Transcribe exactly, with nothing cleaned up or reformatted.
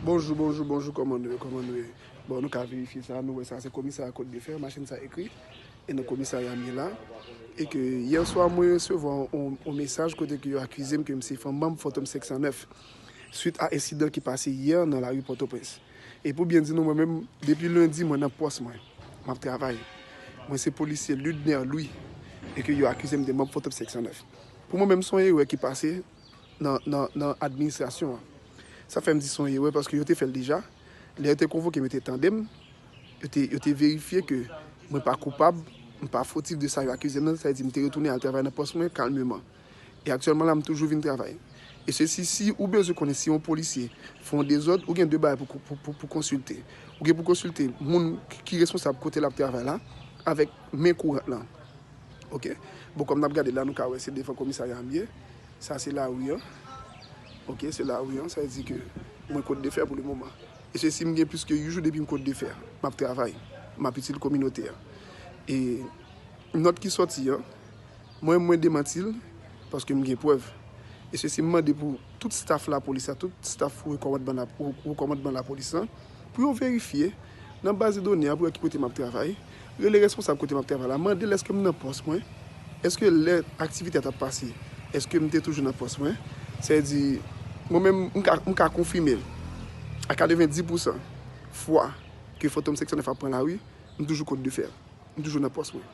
Bonjou, bonjou, bonjou, kòman nou ye, kòman nou ye? Bon, nou ka verifye sa, nou wè sa, se komisarya Côte de Fer, machin sa ekri, e nan komisarya m ye la, e ke yè swa mwen resevwa yon, yon mesaj kote ke yo akize m ke m se fanm manm Fantom senk san nèf, swit a ensidan ki pase yè nan lari Pòtoprens. E pou byen di nou, mwen menm, depi lendi, mwen nan pòs mwen, m ap travay. Mwen se polisye Ludner Louis, e ke yo akize m de manm Fantom senk san nèf. Pou mwen menm, se yon erè ki pase nan, nan, nan administrasyon an. Sa fè m di se yon erè paske yo te fè l deja. Lè yo te konvoke m, yo te tande m, yo te, yo te verifye ke mwen pa koupab, m pa fotif de sa yo akize m nan, sa vle di m te retounen al travay nan pòs mwen kalmeman. E aktyèlman la, m toujou vin travay. E se si, si ou bezwen konnen si yon polisye fè yon dezòd, ou gen de bagay pou, pou, pou, pou konsilte. Ou gen pou konsilte moun ki, ki responsab kote l ap travay la, avèk men kourant lan. Ok? Bon, kòm n ap gade la, nou ka wè se devan komisarya m ye. Sa se lari an. Ok, se lari an. Sa vle di ke mwen Côte de Fer pou le moman. E se si m gen plis ke uit jou depi m Côte de Fer. M ap travay. M ap itil kominote a. E nòt ki sòti an, mwen, mwen demanti l, paske m gen prèv. E se si m mande pou tout staf lapolis la, tout staf wo kòmandman la, wo, wo kòmandman lapolis lan, pou yo verifye nan baz de done a pou wè ki kote m ap travay. Rele responsab kote m ap travay la, mande l èske m nan pòs mwen, èske lè aktivite a t ap pase, èske m te toujou nan pòs mwen. Sa vle di, mwen menm, m ka, m ka konfime l a katrevenndis pousan fwa ke Fantom senk san nèf ap pran lari, m toujou Côte de Fer. M toujou nan pòs mwen.